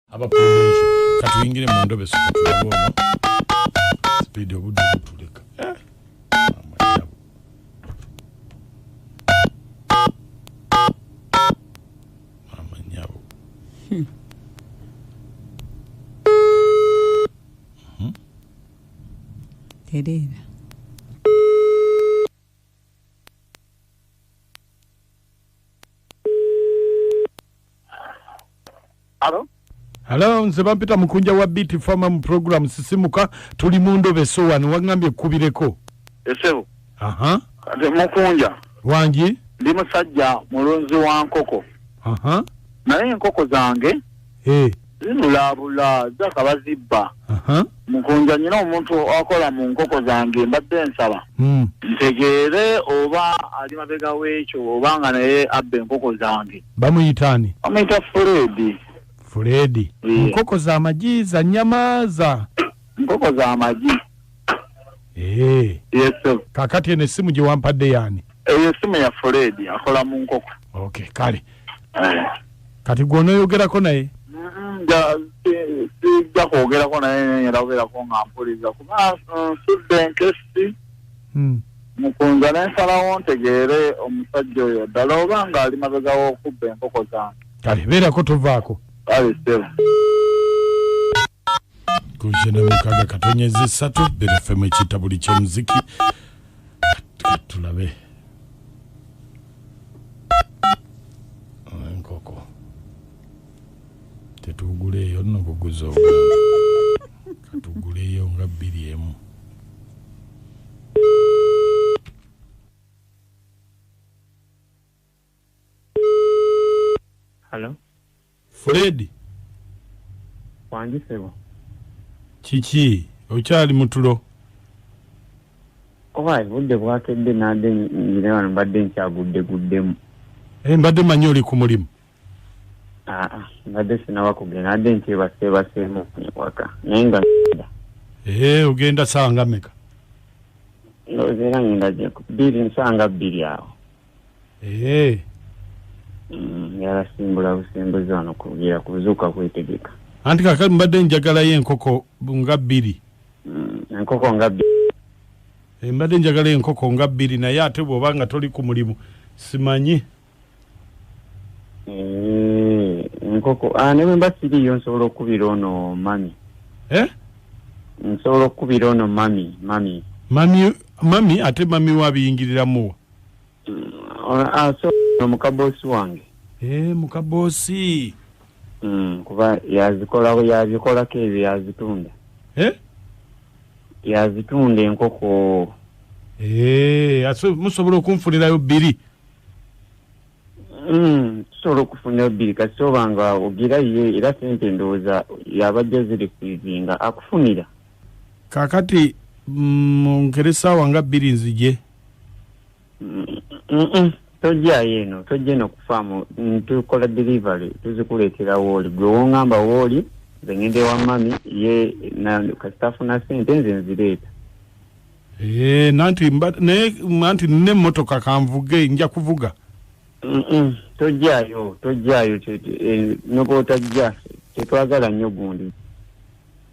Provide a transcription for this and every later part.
Aba Prudential. Katuyingire mu ndobeso katulabe ono sipiidi obudde butuleka. Amanyabo. Amanyabo. Tereera. Alo? Hello, nze bampita Mukunja wa BT Farmer mu program Sisimuka, tuli mu ndobeso wano, wangambye kkubireko. Esebo. Aha. Nze Mukunja. Wangi? Ndi musajja mulunzi wa nkoko. Aha. Naye enkoko zange zinulaabula, zaka bazibba. Aha. Mukunja nnyina omuntu akola mu nkoko zange mbadde nsaba. Ntegeere oba ali mabega w'ekyo oba nga naye abba enkoko zange. Bamuyita ani? Bamuyita Fred. Fred. Nkoko za magi, za nnyama, za nkoko za magi. Yes sir. Kakati eno essimu gye wampadde yaani? Eyo essimu ya Fred, akola mu nkoko. Okay, kale. Kati gwe onooyogerako naye? Sijja kwogerako naye, ngenda kubeerako nga mpuliza kuba nsudde enkessi. Mukunja ne nsalawo ntegeere omusajja oyo ddala oba nga ali mabega w'okubba enkoko zange. Kale beerako tovaako. Kale ssebo. Ku 96.3 Beera FM ekiyita buli ky'omuziki. Tulabe enkoko tetuguleeyo nno buguzi obugamba, katuguleeyo nga 2 emu. Hello? Fred. Wangi ssebo. Kiki okyali mutulo? Oba budde bwakedde nadde nyine wano mbadde nkyagudde guddemu. Mbadde manyi oli ku mulimu. Mbadde sinaba kugenda, nadde nkyebaseebaseemu waka naye nga ogenda ssaawa nga mmeka? Ndowooza era ngenda bbiri, nsaawa nga 2 awo. Njala busimbuzi wano kugira kuzuuka kwetegeka. Anti kakati mbadde njagalayo enkoko nga 2. Enkoko nga 2. Mbadde njagalayo enkoko nga 2 naye ate bw'oba nga toli ku mulimu simanyi. Enkoko ne bwe mba siriiyo nsobola okukubira ono mami. Nsobola okukubira ono mami, mami. Mami ate mami wabiyingiriramu wa? So mukabosi wange. Mukabosi. Kuba yazikolako ebyo yazitunda. Yazitunda enkoko. Musobola okunfunirayo 2. Tusobola okufunirayo 2 kasi oba nga ogira ye era sente ndowooza yabajja ziri kuizinga akufunira. Kakati nkere ssaawa nga 2 nzije. Tojjayo eno, tojja eno kufaamu, tukola delivery, tuzikuleetera wooli. Gwe wongamba wooli, nze ngenda ewa mami, ye kasita afuna ssente nze nzireeta. Nanti naye anti nina emmotoka kanvuge, nja kuvuga. Tojjayo, tojjayo, nobw'otajja, tetwagala nnyo gundi.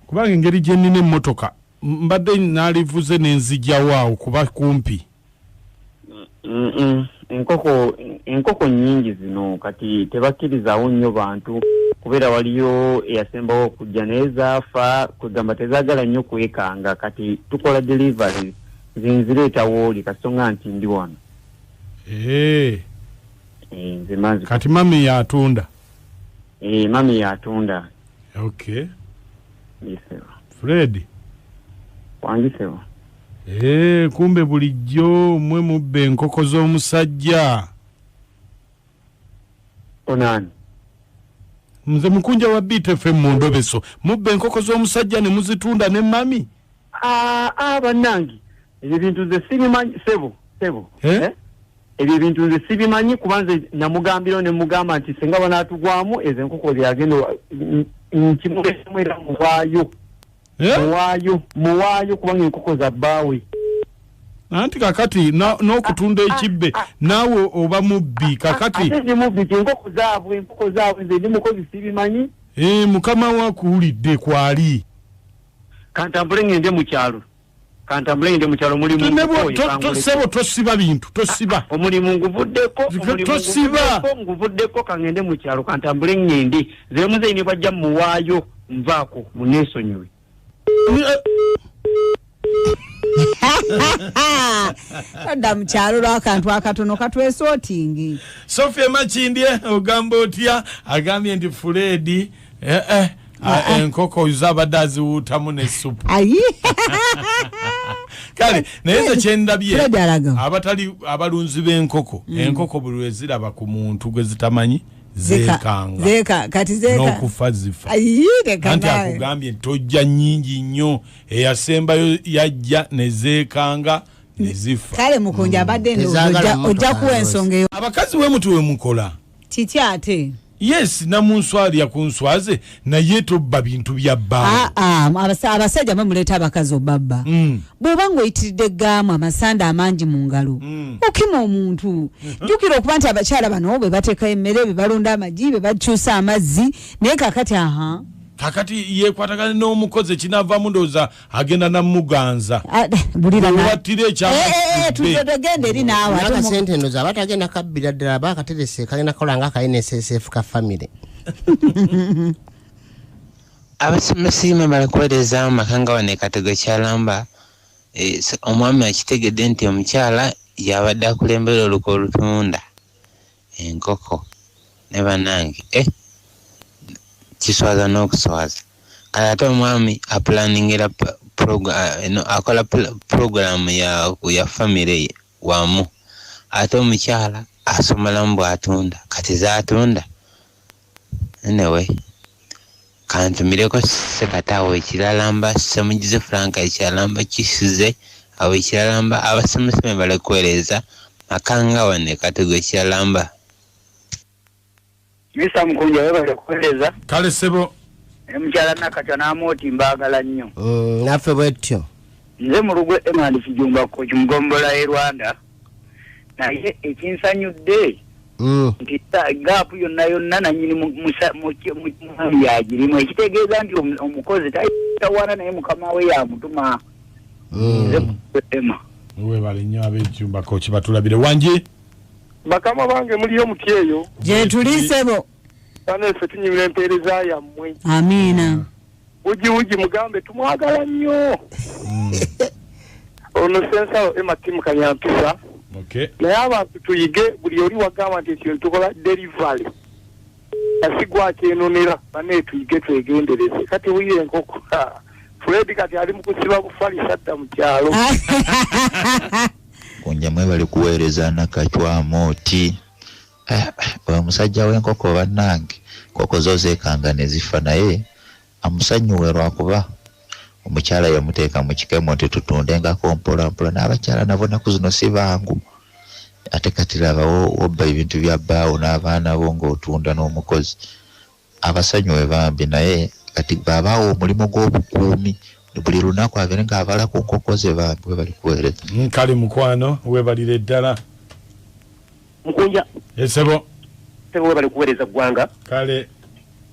Kubanga engeri gye nnina emmotoka, mbadde naalivuze ne nzijjawo awo kuba kumpi. Enkoko nnyingi zino kati tebakkirizaawo nnyo bantu kubeera waliyo eyasembawo okujja naye zaafa, kugamba tezaagala nnyo kwekanga. Kati tukola delivery, nze nzireeta wooli kasonga nti ndi wano. Nze manzi. Kati mami yatunda? Mami yatunda. Okay. Yes, Fred. Wangi ssebo. Kumbe bulijjo mmwe mubba enkoko z'omusajja. Onani? Nze Mukunja wa BT FM mu ndobeso. Mubba enkoko z'omusajja ne muzitunda ne mami? Bannange. Ebyo bintu nze sibimanyi ssebo, ssebo. Ebyo bintu nze sibimanyi kuba nze namugambirawo ne mugamba nti singa banaatugwamu ezo enkoko byagenda nkimulesemu era muwaayo. Muwaayo kubanga enkoko za bbaawe. Anti kakati n'okutunda ekibbe naawe oba mubbi kakati. Ate ndi mubbi, enkoko zaabwe nze ndi mukozi sibimanyi. Mukama wakuwulidde kwali. Kantambule ngende mu kyalo. Kantambule ngende mu kyalo mulimu. Tosebo tosiba bintu, tosiba. Omulimu nguvuddeko, tosiba. Nguvuddeko kangende mu kyalo kantambule ngende. Nze muzeeyi ne bwajja muwaayo nvaako muneesonyiwe. Todda mu kyalo lw'akantu akatono katwesootingi. Sophia Makindye ogamba otya? Agambye nti Fred enkoko zabadde aziwuutamu ne supu. Ayi. Kale naye nze kyendabye abatali abalunzi b'enkoko, enkoko buli lwe ziraba ku muntu gwe zitamanyi zeekanga. Zeeka kati zeeka. N'okufa zifa. Ayi leka anti akugambye tojja nnyingi nnyo, eyasembayo yajja ne zeekanga ne zifa. Kale Mukunja abadde ndowooza ojja kuwa ensonga eyo. Abakazi we mutu we mukola. Kiki ate? Yes, namunswali yakunswaze naye tobba bintu bya bbaawe. Abasajja bamuleeta abakazi obabba. Bw'oba ng'oyitiridde gaamu amasanda amangi mu ngalo, okima omuntu. Jjukira okuba nti abakyala bano bwe bateeka emmere, bwe balonda amagi, bwe bakyusa amazzi, naye kakati aha. Kakati yeekwatagana n'omukozi ekinavaamu ndowooza agenda namuganza. Wattira ekyama. Eri naawe. Akasente ndowooza aba tagenda kabbira ddala, aba akaterese kagenda kukola nga aka NSSF ka famire. Abasomesa bali kuweereza mu maka nga wano e Katego Kyalamba. Omwami akitegedde nti omukyala yabadde akulembera oluko olutunda enkoko ne bannange. Kiswaza n'okuswaza. Kale ate omwami apulaningira akola puroguramu ya famire ye wamu, ate omukyala asomeramu bw'atunda kati z'atunda. Anyway, kantumireko Ssekataawo ekiralamba, Ssemugizi Frank ekiralamba, Kisuze awo ekiralamba, abasomesa be bali kuweereza Makanga wano e Katego ekiralamba. Mr. Mukunja webale kuweereza. Kale ssebo. Omukyala Nakatya n'amooti mbaagala nnyo. Naffe bwetyo. Nze Mulugwe Emmanuel Kijumba Koki Mugombola e Rwanda. Naye ekinsanyudde nti gaapu yonna yonna nannyini mwami yagirimu, ekitegeeza nti omukozi tawaana naye mukama we yamutuma. Nze Mulugwe Emma. Webale nnyo ab'Ekijumba Koki batulabire. Wangi? Bakama bange muliyo muti eyo. Gye tuli ssebo. Bano ffe tunyumira empeereza yammwe. Amiina. Wugi wugi mugambe tumwagala nnyo. Ono Ssensawo Emma Tim Kanyampisa. Okay. Naye abantu tuyige buli oli wagamba nti ekintu tukola delivery. Asigwa kyenonera bane tuyige twegendereze. Kati wuye enkoko. Fred kati ali mu kusiba bufalisa dda mu kyalo. Kunja mwebale kuweereza Nakachwa Amooti. Omusajja w'enkoko bannange, nkoko zo zeekanga ne zifa, naye amusanyuwe lwakuba omukyala yamuteeka mu kikemo nti tutundengako mpola mpola, n'abakyala nabo nnaku zino si bangu. Ate kati laba wobba ebintu bya bbaawo n'abaana bo ng'otunda n'omukozi. Abasanyuwe bambi, naye kati babaawo omulimu gw'obukuumi buli lunaku abeere ng'abala ku nkoko ze bambi. Webale kuweereza. Kale mukwano webalire ddala. Mukunja. Esebo. Sebo webale kuweereza ggwanga. Kale.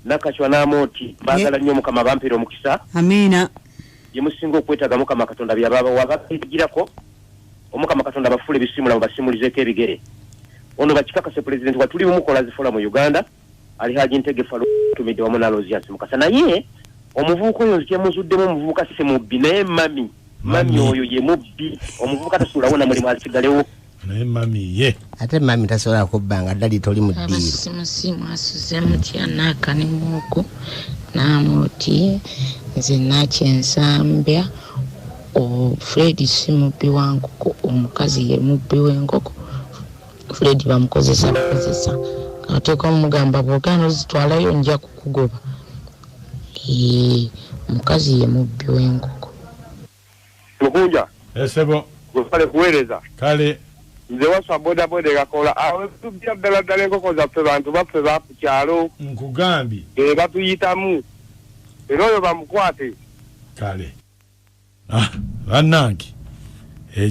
Nakachwa n'amooti baagala nnyo Mukama bampeere omukisa. Amiina. Ye musinga okwetaaga Mukama Katonda by'ababa wabagirako. Omukama Katonda bafuule ebisimula mubasimulizeeko ebigere. Ono bakikakase pulezidenti wa tuli mukola zifola mu Uganda ali Haji Ntege Falu tumidde wamu n'Alozias Mukasa. Naye omuvubuka oyo nzije muzuddemu omuvubuka si mubbi, naye mami oyo ye mubbi. Omuvubuka tasuulawo na mulimu asigalewo. Naye mami ye. Ate mami tasobola kubbanga ddali toli mu ddiiro. Abasimusimu asuze mutya Naka ne Muoko n'amooti. Nze Nakyensambya. Fred si mubbi wa nkoko, omukazi ye mubbi w'enkoko. Fred bamukozesa bukozesa. Ateeka omugamba bw'ogaana ozitwalayo nja kukugoba. Omukazi ye mubbi w'enkoko. Mukunja. Esebo. Webale kuweereza. Kale. Nze waswa boda boda ekakola. Awo tubbira ddala ddala enkoko zaffe bantu baffe ba ku kyalo. Nkugambye. Batuyitamu. Era oyo bamukwate. Kale. Bannange,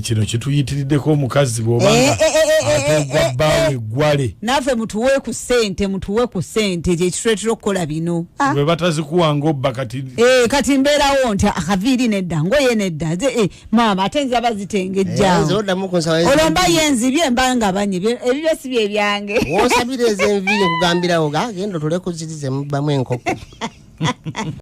kino kituyitiriddeko omukazi bw'obanga. Ate ogwa bbaawe eggwale. Naffe mutuwe ku ssente, mutuwe ku ssente, kyekituleetera okukola bino. Ah. Bwe batazikuwa ng'obba kati. Eh, kati mbeerawo nti akaviiri nedda, ngoye nedda, nze maama ate nzaba zitengejjaawo. Nze oddamu kunsaba Olwo mba yenzibye, mba nga banyibye, ebibyo si bye byange. Wonsabira ezenviiri nkugambirawo, genda otule ku ziri zemubbamu enkoko.